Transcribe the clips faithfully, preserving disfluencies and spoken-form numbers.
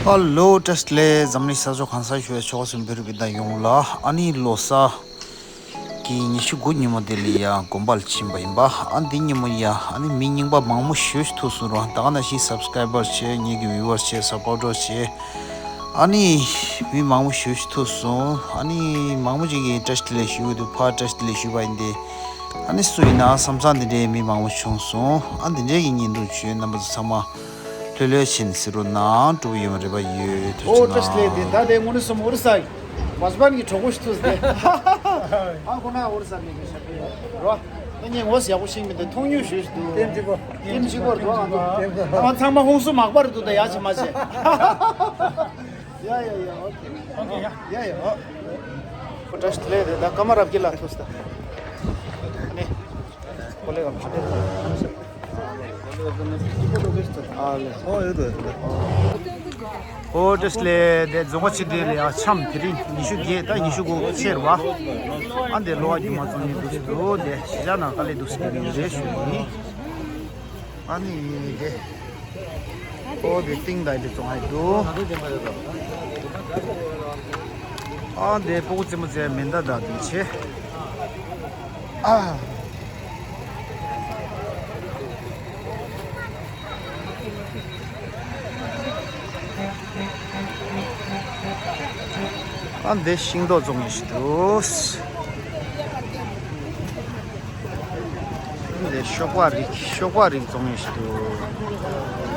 ཧ་ལོ། བཀྲ་ཤིས་བདེ་ལེགས། འཛམ་གླིང་ས་ཕྱོགས་གང་སར་བཞུགས་པའི་ཆོལ་ཁ་གསུམ་བོད་རིགས་སྤུན་ཟླ་ཡོངས་ལ། ཨ་ནི་ལོ་གསར་གྱི་ཉི་ཤུ་དགུ་ཉིན་མོ་དེ་ལ་ཡ་དགོན་པར་ཕྱིན་པ་ཡིན་པ། ཨ་འདི་ཉིན་མོ་ཡ་ཨ་ནི་མི་རྙིང་པ་མང་པོ་ཞེ་པོ་ཅིག་ཐུག་སོང་ར། ད་ག་ནང་བཞིན་སབ་སི་ཀ་རའི་བར་བྱས། ངེད་ཀྱི་བིའུ་ཝར་བྱས། སབ་པོར་ཊར་བྱས། ཨ་ནི་མི་མང་པོ་ཞེ་པོ་ཅིག་ཐུག་སོང་། ཨ་ནི་མང་པོ་ཅིག་གིས་བཀྲ་ཤིས་བདེ་ལེགས་ཞུ་གི་འདུག་ཕར་བཀྲ་ཤིས་བདེ་ལེགས་ཞུས་པ་ཡིན་ཏེ། ཨ་ནི་སུ་ཡིན་ན་བསམ་བསམ་འདི་འདྲའི་མི་མང་པོ་བྱུང་སོང་། ཨ་འདི་འདྲའི་གི་བརྙན་ཐུང་བྱོས། རྣམ་པ་ཚོ་ཚང་མ་ལྷོད་ལྷོད་བྱས་ནས་གཟིགས་རོགས་གནང་། སྤྲོ་པོ་ཡོད་མ་རེད་པ། ཡོད། ཐུགས་རྗེ་གནང་། ཨོ་བཀྲ་ཤིས་བདེ་ལེགས། ད་དེ་དངོས་གནས་སོ་མ་ཨོ་རི་ས་ཡི་བཟའ་སྤེན་གྱི་གྲོགས་པོ་ཞིག་ཐུག་སྟེ། ཨ་ཁོ་ན་ཨོ་རི་ས་མི་གི་ཞབས་པད་རོ། ད་ངས་ངོ་ཡག་པོ་ཤེས་མི་འདུག་མཐོང་མྱོང་ཞེ་པོ་ཅིག་འདུག་ཀེམ་གཅིག་པོ་རེད་འདུག་ཨ་ཚང་མ་ཧུན་སུར་མག་པ་རེད་འདུག་ད་ཡ་བྱེད་མ་བྱེད། ཡ་ཡ་ཡ། ཨོ་ཁེ། ཨོ་ཁེ། ཡ་ཡ་ཡ། ཨོ། ཁོ་བཀྲ་ཤིས་བདེ་ལེགས། དེ་ད་ཀ་མ་རབ་རྒྱས་ལགས་ཐུག་སྟེ། ནི། ཨོ་ལེ། ཨོ་ཡོད་དོ། ཨོ་བཀྲ་ཤིས་བདེ་ལེགས། དེ་རྫོང་ཁ་ཕྱི་དོན་ལ་ཡ་འཆམ་དེ་རིང་ཉི་ཤུ་བརྒྱད་ད་ཉི་ཤུ་དགུ་ཕྱིར་བ། ཨ་འདི་གློ་བ་རྒྱུ་མ་བཙོང་ནི་འདུག་སེ་འདུག་དེ་གཞིས་ཆགས་ནང་དཀའ་ལས་འདུག་སེ་གི་རེད་ཞུ་ནི། ཨ་ནི་དེ། ཨོ་དེ་ཏིང་དང་དེ་བཙོང་ཡ་འདུག་ཨ་དེ་སྤུ་གུ་རྩེད་མོ་རྩེ་མེ་མདའ་དང་དེ་བྱེད། ཨ། ཨ་འདི་ཤིང་ཏོག་བཙོང་ཡ་ཞིག་འདུག་འདི་ཤོག་པ་རིགས། ཤོག་པ་རིགས་བཙོང་ཡ་ཞིག་འདུག་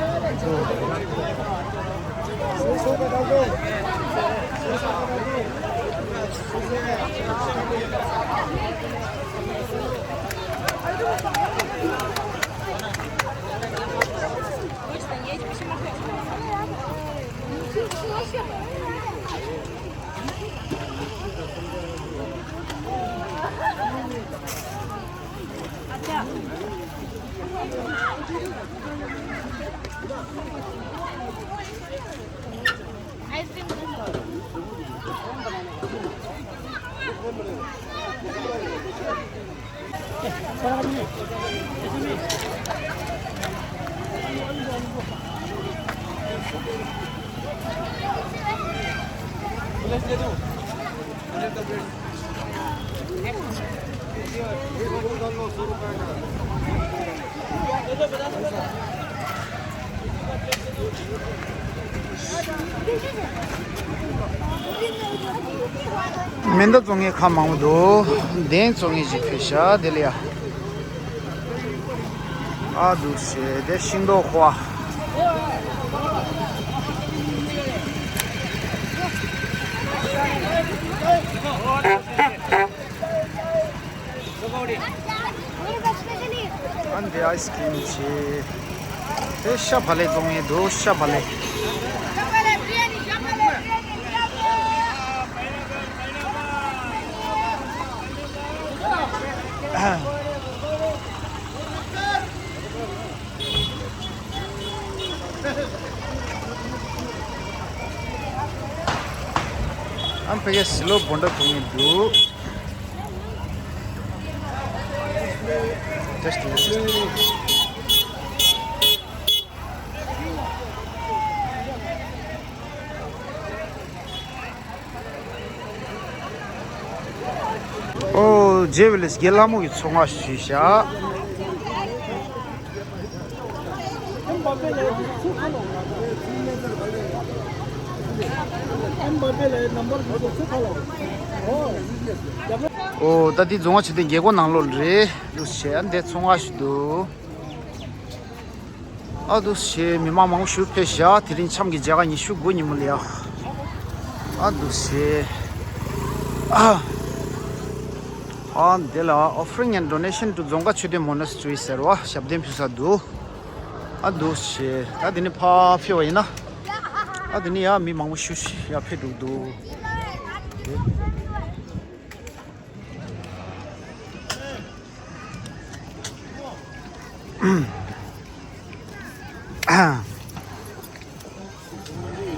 མེ་མདའ་བཙོང་མཁན་ཁ་མང་པོ་འདུག་གདན་བཙོང་མཁན་ཞིག་ཕེབས་ཤག་དེ་ལ་ཡ། ཨ་འདུག་སེ་དེ་ཤིང་ཏོག་ཁོ། ཨ་འདི་ཨའི་སི་ཀྲིམ་བྱས། དེ་ཤ་བག་ལེབ་བཙོང་མཁན་འདུག་ཤ་བག་ལེབ། ཨ་ཕ་གིའི་སི་ལོ་བོ་འདྲ་བཙོང་མཁན་འདུག Just, just. ཨོ། ཇེ་ཝི་ལེ་ཇི་རྒན་ལྷ་མོ་གི་ཚོང་ཁང་ཞིག་བཞག་ཨོ། ད་འདི་རྫོང་ཁ་ཕྱི་དོན་རྒྱལ་སྒོ་ནང་ལོགས་རེད། འདུག་སེ་བྱས་འདི་ཚོང་ཁང་ཞིག་འདུག་ཨ་འདུག་སེ་མི་མང་མང་པོ་ཞིག་ཕེབས་ཤག་དེ་རིང་འཆམ་གྱི་མཇལ་ཁ་ཉི་ཤུ་དགུ་ཉིན་མོ་ལ་ཡ། ཨ་འདུག་སེ། ཨ། ཨ་འདི་ལ་Offering and Donation to Dzongkha Choeten Monastery ཟེར་བ་ཞབས་བརྟན་ཕུལ་ས་འདུག་ཨ་འདུག་སེ་ད་དེ་ནས་ཕར་ཕེབས་པ་ཡིན་ན། ཨ་དེ་ནས་ཡ་མི་མང་པོ་ཞིག་ཡ་ཕེབས་འདུག་འདུག་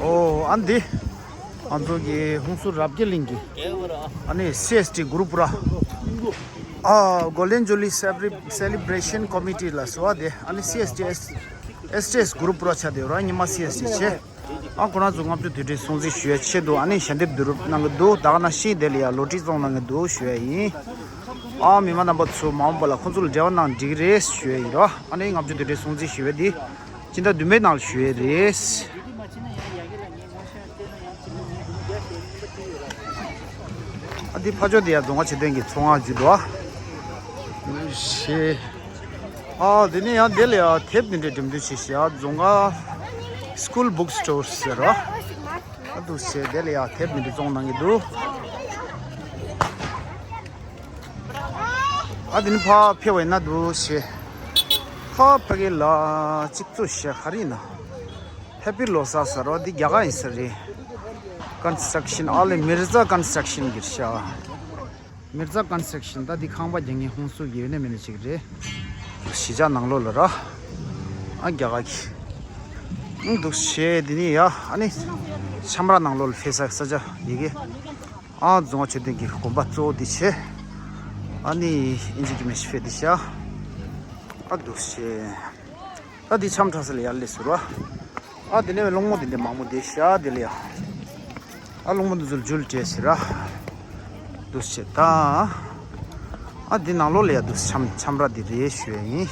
ཨོ། ཨ་འདི་ང་ཚོ་གི་ཧུན་སུར་རབ་རྒྱས་གླིང་གི་ཨ་ནི་སི་ཨེས་ཊི་གུ་རུབ་ར། ཨ་Golden Jubilee Celebra- Celebration Committee ལ་སོ་ཨ་དེ་ཨ་ནི་སི་ཨེས་ཊི་ཨེས་ ཨེས་ཊི་ཨེས་གུ་རུབ་པུ་ར་ཆགས་བསྡད་ཡོད་ར། ཉི་མ་སི་ཨེས་ཊི་ཨེས་བྱས། ཨ་ཁོ་རང་ཚོ་ལྔ་བཅུ་དུས་དྲན་སྲུང་བརྩི་ཞུ་ཡ་ཆེད་དུ་ཨ་ནི་ཞལ་འདེབས་བསྡུ་རུབ་གནང་གི་འདུག་ད་ག་ནང་བཞིན་དེ་ལ་ཡ་ལོ་ཊི་བཙོང་གནང་གི་འདུག་ཞུ་ཡ་ཡིན། ཨ་མི་མང་རྣམ་པ་ཚོ་མ་འོངས་པ་ལ་ཁོང་ཚོ་ལ་འབྲེལ་བ་གནང་འགྲིག་གི་རེད་ཞུ་ཡ་ཡིན་ར། ཨ་ནི་ལྔ་བཅུ་དུས་དྲན་སྲུང་བརྩི་ཞུ་ཡ་དེ་སྤྱི་ཟླ་བདུན་པའི་ནང་ལ་ཞུ་ཡ་རེད། ཨ་འདི་ཕ་ཕྱོགས་དེ་ཡང་རྫོང་ཁ་ཆེ་ཐོན་གྱི་ཚོང་ཁང་བརྒྱུད་འགྲོ། ཞེས། ཨ་དེ་ནས་ཡང་དེ་ལ་ཡང་དེབ་འདི་འདྲའི་འགྲེམས་སྟོན་བྱེད་ཤག་རྫོང་ཁ་སི་ཀུལ་བུག་སི་ཊོར་ཟེར་རོ། ཨ་འདུག་ཞེས་དེ་ལ་ཡང་དེབ་འདི་འདྲའི་བཙོང་གནང་གི་འདུག་ཨ་དེ་ནི་ཕ་ཕེ་བས་ན་འདུག་ཞེས། ཕ་ཕ་གི་ལ་གཅིག་ཚོ་ཞེས་ག་རེ་ཡིན་ན། ཧེ་པི་ལོ་ས་ཟེར་རོ། འདི་རྒྱ་གར་ཡིན་ས་རེད། ཀོན་སི་ཊྲག་ཤན་ཨ་ལེ་མིར་ཛ་ཀོན་སི་ཊྲག་ཤན་གྱི་ཤག་མིར་ཛ་ཀོན་སི་ཊྲག་ཤན་ད་འདི་ཁང་པ་རྒྱག་མཁན་ཧོང་སུ་གི་ཡོད་ནི་མེད་ནི་ཅིག་རེད། གཞིས་ཆགས་ནང་ལོགས་ལ་ར། ཨ་རྒྱ་གར་གྱི། ཨང་འདུག་ཞེས་འདི་ནི་ཡ་ཨ་ནི། ཁྱམས་ར་ནང་ལོགས་ལ་ཕེབས་ས་ས་ཆ་ཡི་གེ་ཨ་རྫོང་ཁ་ཆོས་ལྡན་གྱི་དགོན་པ་གཙོ་བོ་འདི་བྱས། ཨ་ནི་ཨིན་ཇི་གི་མེ་ཤི་ཕེ་འདི་ཤག་ཨ་འདུག་ཞེས། ད་འདི་འཆམ་ཕྲ་ས་ལ་ཡར་སླེབས་ཟེར་བ། ཨ་དེ་ནས་སློང་མོ་དེ་འདྲ་མང་པོ་བསྡད་ཤག་དེ་ལ་ཡ། ཨ་སློང་མོ་འདི་ཚོ་ལ་འཇུ་ལ་སྤྲད་ཟེར་ར། འདུག་སེ་ད། ཨ་འདི་ནང་ལོགས་ལ་ཡ་འདུག་སེ་འཆམ་འཆམ་ར་འདི་རེད་ཞུ་ཡ་ཡིན།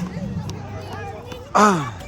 ཨ།